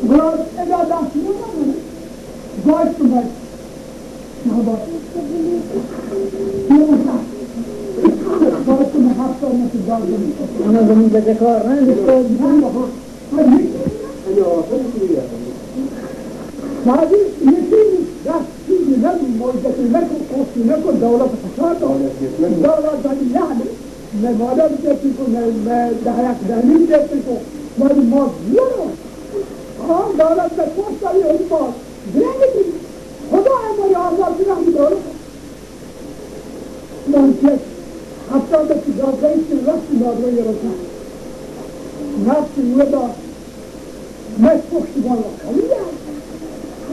گڑا ادا دست نہ کنه. باید تو باید. نه باید. نه باید. باید تو هفت سال نشد دار کنی. اما زمین جگه کار نه، نه، نه. سادی یکی دست چیزی نبود، موجتی نکن، کوشتی نکن، دولت فشار داد. دولت دادی یعنی نه مادر جتی کو، نه، نه دهیک دهنی جتی کو، ولی ما زیرا. آن دولت به پوست داری هم باز. درنگی خدا ما یا الله برم دولت. من که هفتاد و دو رفت مادر یه رسن. رفت ودا مش پشتیبان خلیل.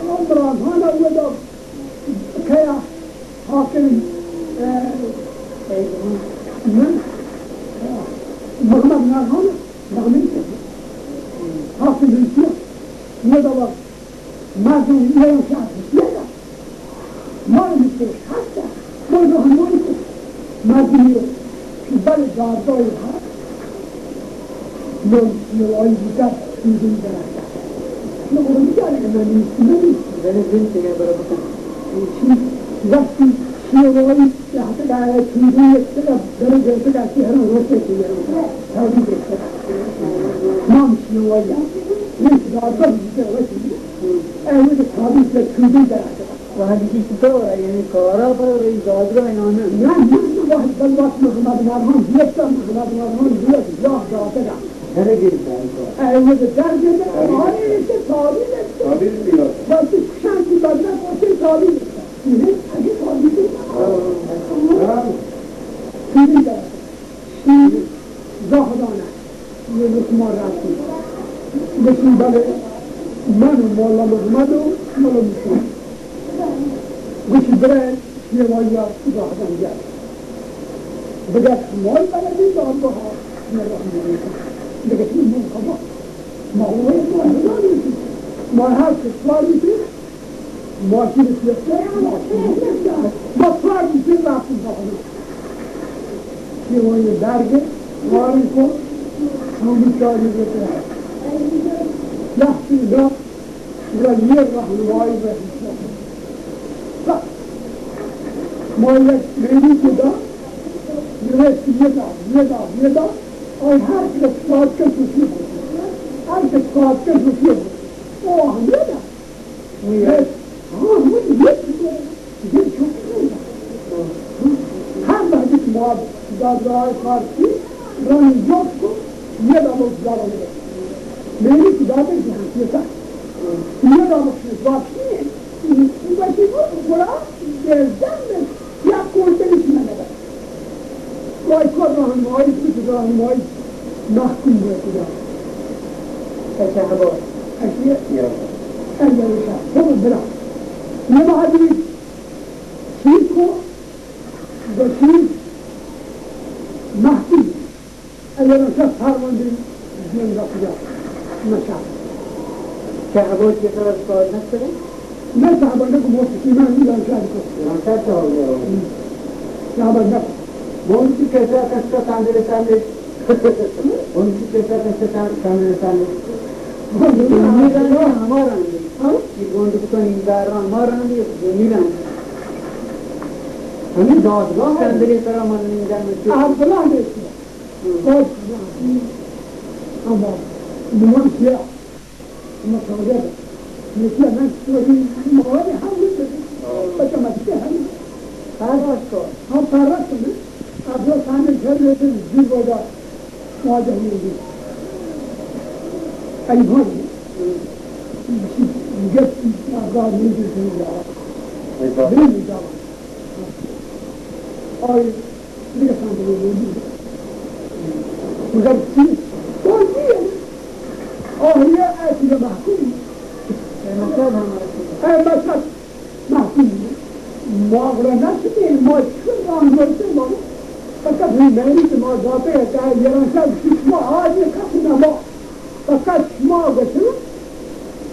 عمران خان ودا کیا حاکم، اه، اه، نه؟ محمد ناخان نامی حاکم روسیا. ودا مردم ایران شهر بسیار است. ما رو می‌شه هست. ما رو همون کو. مردم رو که بله دادگاهی هست. من سیاهی بودم. بیرون برم. نه، اونجا نه، من نیست. من نیست. زنی زن تیگه برای بکن. چی؟ وقتی سیاهی رهتگاه، چیزی یک طرف در گرتگاه، که هر روز که دیگه رو. تاریخ یک طرف. نام سیاهی. یک دادگاه دیگه وقتی. اے وقت تابیت چوبی در آتکگ. وہدی چطور یعنی کارا پر رئی دادگاہ یا نہ؟ نہ، نہ، نہ، وہد بل وقت محمد مرحوم گرفت، محمد مرحوم گرفت، یا دادگاہ. درگیر دادگاہ. اے وقت درگیر، آرے، ایسے تابیت. تابیت بھی ہو. بس کشان کی بدلا کوتے تابیت. یہ اگے تابیت. ہاں. ہاں. چوبی در آتکگ. شی زاہدانہ، یہ رسما راتی. گوشی بلے من و مولا محمد و مولا مسلم. گوشی برے یہ وایا زاہدان جائے. بگا مول بلدی تو ہم بہا، میں رحم دیتا. بگا شی مول خبا. ما ہوئے تو ہزار دیتی. ما ہر کسوار دیتی. ماشین سیاست، ماشین سیاست. ما کار می‌کنیم، رفتیم بخونه. یه وای درگه، کاری کن، همون کاری بکنه. لحظه دا، را یه راهنمایی و هیچ. ما یک لیلی کدا، یه دا، یه دا، یه دا، آی هر کس کار کن سوچی بود. هر کس کار کن سوچی بود. او هم یه دا. ہاں، ہمود یک دل چوک نہیں. ہر وقت ما دادگاہ فارسی رنگ جوت کو، یہ دعوت دارا میری خدا کے جہاں سے تھا. یہ دعوت سے بات نہیں ہے. بچی کو بڑا دل جان میں یا کون سے نہیں سنا لگا. وای کار راہنمایی کت، راہنمایی محکوم بوت کجا. اچھا، خبر. اچھا، یا. اچھا، خبر بلا. یہ مہدی چیز کو، بشیر محکوم. اگر اسا پرونده دیم را کجا. نشا. شہباز کے سر کار نہ کرے؟ نہ، شہباز نہ کو، موت کی میں نہیں جانتا ہے کو. جانتا تو ہو گیا. شہباز نہ کو. بون کی کیسا کشتا تاندے سامنے؟ بون کی کیسا کشتا تاندے سامنے؟ یہ گانا ہمارا نہیں. ہاں؟ یہ بون تو نیندار ہمارا نہیں، یہ زمین ہے. ہمیں دادگاہ ہے. تاندے سر ہمارا نہیں جانتے. آپ بلا دے. ہم. اما من سیاہ، اما سودا. یکی من سوری مواد هم بود. بچه مدرسه هم. پرواز کو. هم پرواز کو. ابرو سامن شد لیکن زیر بودا مواجه نمیدی. ایوان. گفت ابرو نمیدی. ایوان. آی دیگه سمت رو بودی. مگر چی؟ بازی. آهیا اتی محکوم. اے مطلب محکوم. ما گڑا نشدیم، ما چون راه برده ما. فقط این معنی که ما داده که ایران شهر شما آج کسی نما. فقط شما گوشن.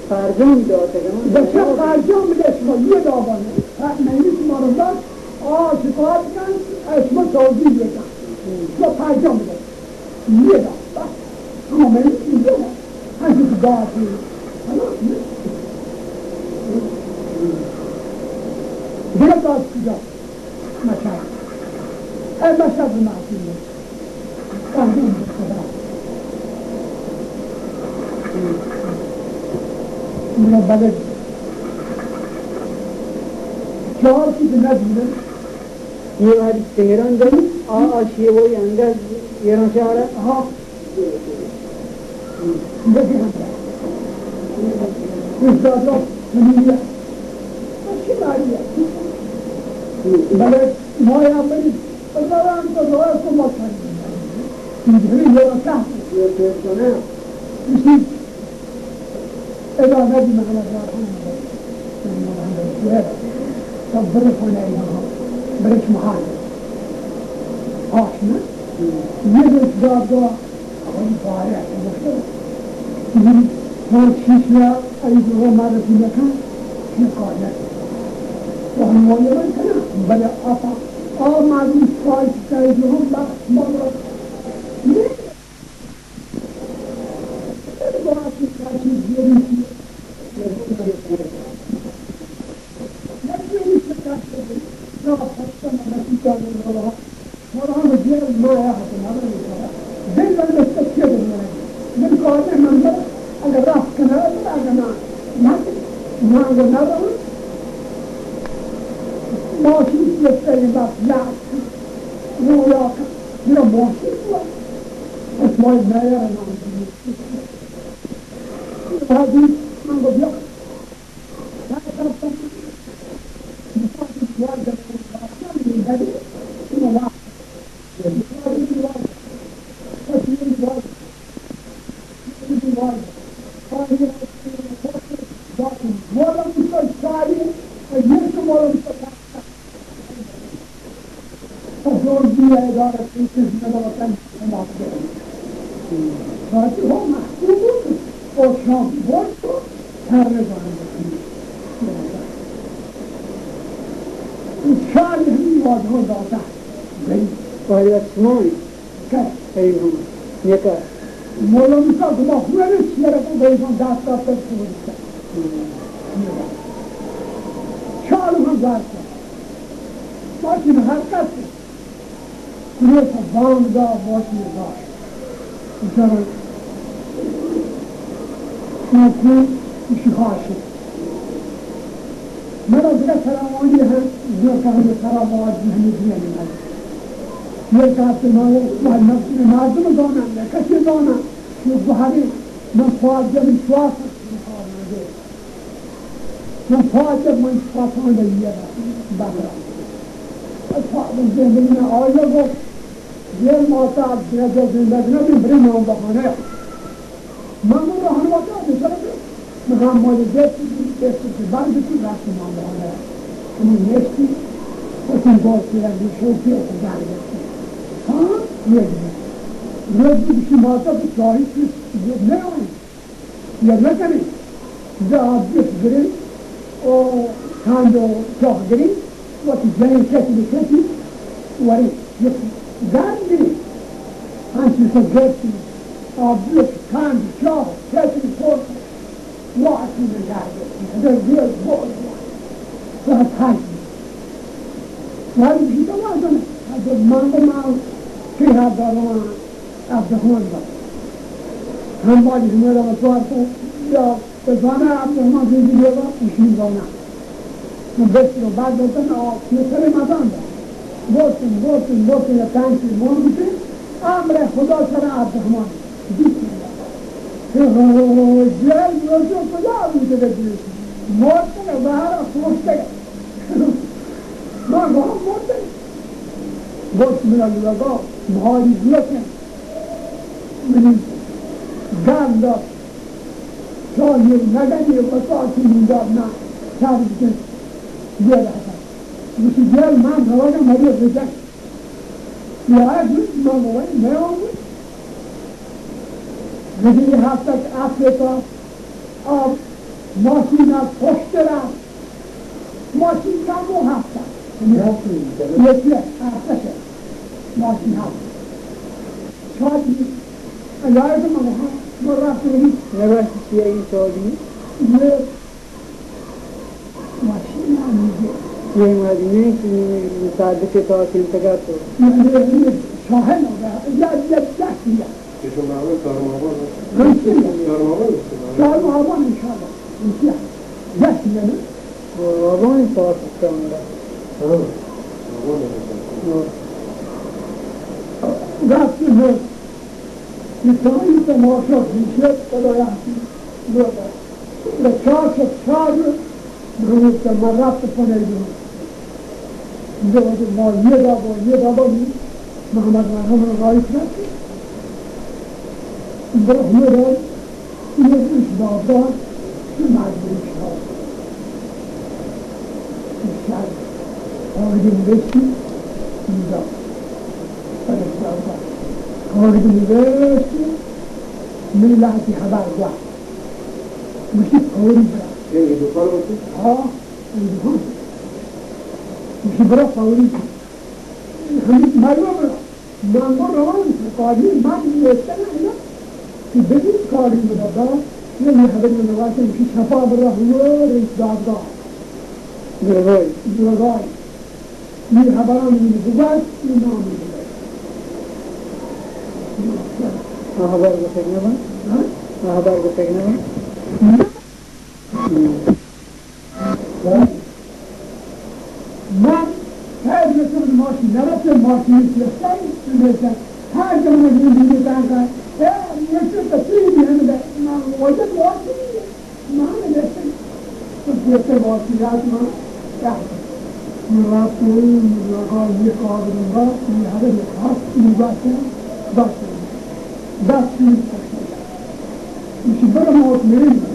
فرجام داتگ من. گوشن فرجام بده شما یه دابان. من شما رو داد، آ شکایت کن، شما توضیح بده. شما فرجام بده. یه دابان. بس. شما من یه دابان. هر چی که داتی. دگہ داد کجا؟ مشہد. اے مشہد ماتی. تحریم خدا. میرا بلد. چار کی بنا دینا. یہ واری تہران گئی، آ، آ شیوئی انگز ایران شہر. ہاں. بلے ما یا بری، ہزاران تو روایت کو مکن. یہ کہتے ہیں. ادا نبی محمد رسول اللہ، تو برے کھانے، برے محال. آش نا. یہ روز داد دعا، ہم بارے گفت. ہم شیشیا، ای جو معرفی نکن، یہ کار نکن. تو ہم مولانا کنا، بلے آپا، آ معلوم سوال کی جو ہم بات، بات. شاہ ہمی واجہ داتا گئی. آیا شمای؟ کہ؟ ای ہم. یہ کہ؟ مولانا کا گما ہوئے نے شیر کو گئی ہم داتا پر سوچتا. شاہ ہم داتا. باقی ہر کس کریسا بانگ دا، باشی دا. جرن. ناکو اشی خاشی. من از گا سلامانی هم، زور که همه سلام آوازی همه دیگه نمید. یه کار که ما، ما، ما، مردم دانم، نه کسی دانم. یه گوهری، من خواب جمعی چوار ساعت خواب نده. من پاچ من پاتان دئیے بابا. پاچ من زندگی میں آیا گو. یہ ماتا درجہ زندگ نہ بھی بری نام بہانے. من گو ہنوتا دے سر. من ہم مالی دیت، دیت سے بند کی رات نام بہانے. من نیستی. پتن گو سے شوکی خدا. ہاں، یہ. روز کی ماتا تو چاہیے کہ یہ نہ آئی. یا نکنی، جا آبجوش گرین، او کانجو چوخ گرین، وتی جنین کتی بکتی، وری یک گرد گرین، انچی که گرتی، آبجوش کانج چوخ کتی خورد، واتی نگار گرتی، در زیر بول واتی، ساعت هشت. ولی بیتا وازنه، از مانگو مانگو، که هزاران، عبدالرحمن با. ہم باجی ہمارا مسوار کو، یا زانا عبدالرحمن زندگی با، اشین زانا. من بس رو بعد بزن، آ، پیسر مزان با. بوتن، بوتن، بوتن، یا پنچ مون بوتن، امر خدا سر عبدالرحمن. بیت. جل روزو کجا بوده بدیش؟ موتن بهار پوشتگه. ما گوهم موتن. گوشت من لگا، بهاری زیتن. منی گند داشت. چاہیے نگنی وساتی من داد نہ. چار بکن. یہ رہتا. مجھے گیل من روگا مریض بجن. یا من وای نہ آمد. دیگه هفته که اپلیکا آب ماشین از پشت رفت. ماشین کم و هفته. یکی هفته شد. ماشین هفته. شاید یاد من ما رفتیم. نگشت چی این سالی؟ یه ماشین هم میگه. یه ماشین که صادق تا کنتگا تو. یعنی، یعنی شاهین آقا، یا، یا، یا، یا. چشم بابا، دارم آبان. درسته. دارم آبان است. دارم آبان انشاءالله. انشاءالله. دست می‌زنه. آبان پاس کنده. ها. آبان است. ها. دست می‌زنه. انسانی تماشا می‌شه، خدا رحمتی. و چهار شب چهار روز من رفت خونه ایشون. اینجا وقتی ما یه بابا، یه بابا می-، محمد مرحوم رو رایت رفت. برای یه بار، یه روز بابا، یه مجبوری شد. شاید آقای دموکراسی اینجا. آقای دموکراسی من لحظی خبر گوشت. گوشتی فوری برا. یعنی دکان واسه؟ ها، این دکان. گوشتی برا فوری. همین معلوم برا. من برا روان کاری من نیستن اینا. که بدون کاری برا. یعنی خبری نواسه گوشتی شفا برا هو رئیس دادگاه. درگای. درگای. می خبران می بگوش، می نام می بگوش. آ خبر گوشگ نبن؟ ها؟ آ خبر گوشگ نبن؟ نه. من هر مثل ماشین نرفته، ماشین نیست، رسته، هر جا من دیگه دانگا، اه، یه چیز تصویری همه ده، من واجد ماشین. من نشتم. تو گرفته واقعیت من. من رفتم، من آقا یه کار رو رفت، یه هدف خاص این باشه، باشه. دست این کشید. میشه برم آت میریم.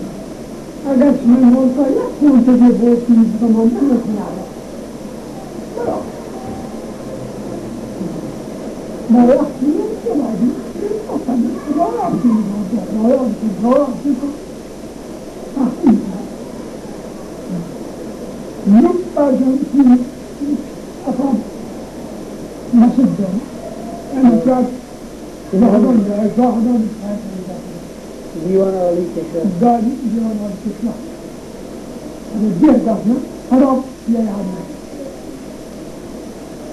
اگر شما مالتا یک پونت دیگه بود، این زمان نمی‌کنه. برو. ما وقتی نمی‌کنه. ما وقتی نمی‌کنه. نوک برجام کی افام مسجد دارم. انا جاد زهدان، زهدان. دیوان عالی کشور. داری دیوان عالی کشور. انا جه دفنا خراب. یا، یا، نه.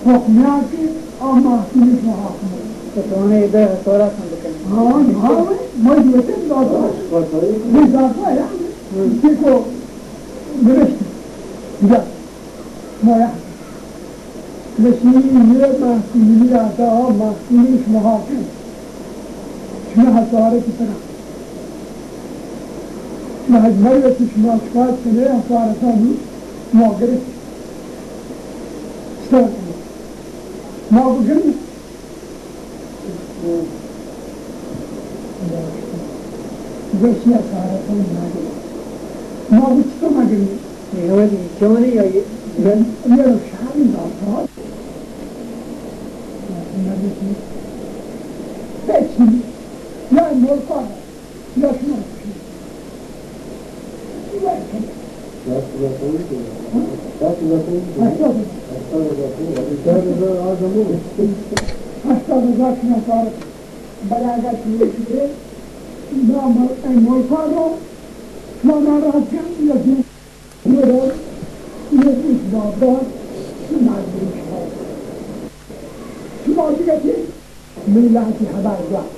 حکمیان که آ محکومی شما حاکم. تو توانے ادا حسارت هم بکنی. ها، ها، ما دیگه دادگاه. دادگاه، یا. هم. که کو نوشتی. یا. ما یا. نشی یه محکومی آتا، آ محکومی شما حاکم. شما حسارت کنه. شما حج مری وقتی شما شکایت کنه، حسارتانی ما گرفت. سر کنه. ما بگریم. گوشی حسارتانی ما گرفت. ما گوشت تو مگریم. اے وتی چونی یا یہ؟ یہ شہری داتا. پیچی. یا ملکا. یا شما. هشتاد هزار شما کار. بلاگت می‌شه. نام این ملکا رو شما ناراحت کردید یا یه روز بابا مجبور شد. شما دیگه چی؟ من لحظی خبر گوشت.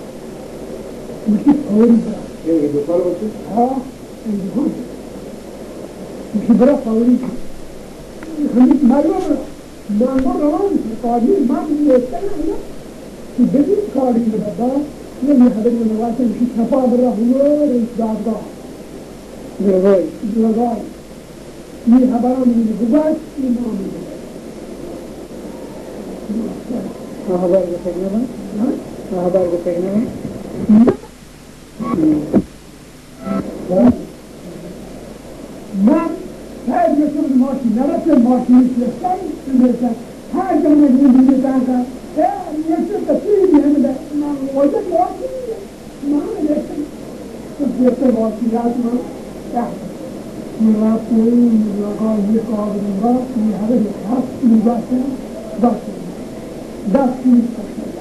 میشه فوری برا. یه دکان واسه؟ ها، این دکان. میشه برا فوری. همین معلوم برا. من برا روان کاری من نیستن اینا. که بدون کاری برا. یه خبری نواسه میشه شفا برا هو رئیس دادگاه. درگای. درگای. می خبران می بگوش، می نام می بگوش. آ خبر گوشگ نبن؟ ها؟ آ خبر گوشگ نبن؟ نه. من هر مثل ماشین نرفته، ماشین نیست، رسته، رسته. هر جا من دیگه دانگا، اه، یه چیز تصویری همه ده، من واجد ماشین. من گفتم، تو گفته واقعیت من، اه، من رفتم، من آقا یه کار رو رفت، یه هدف خاص این باشه، باشه. دست این کشید.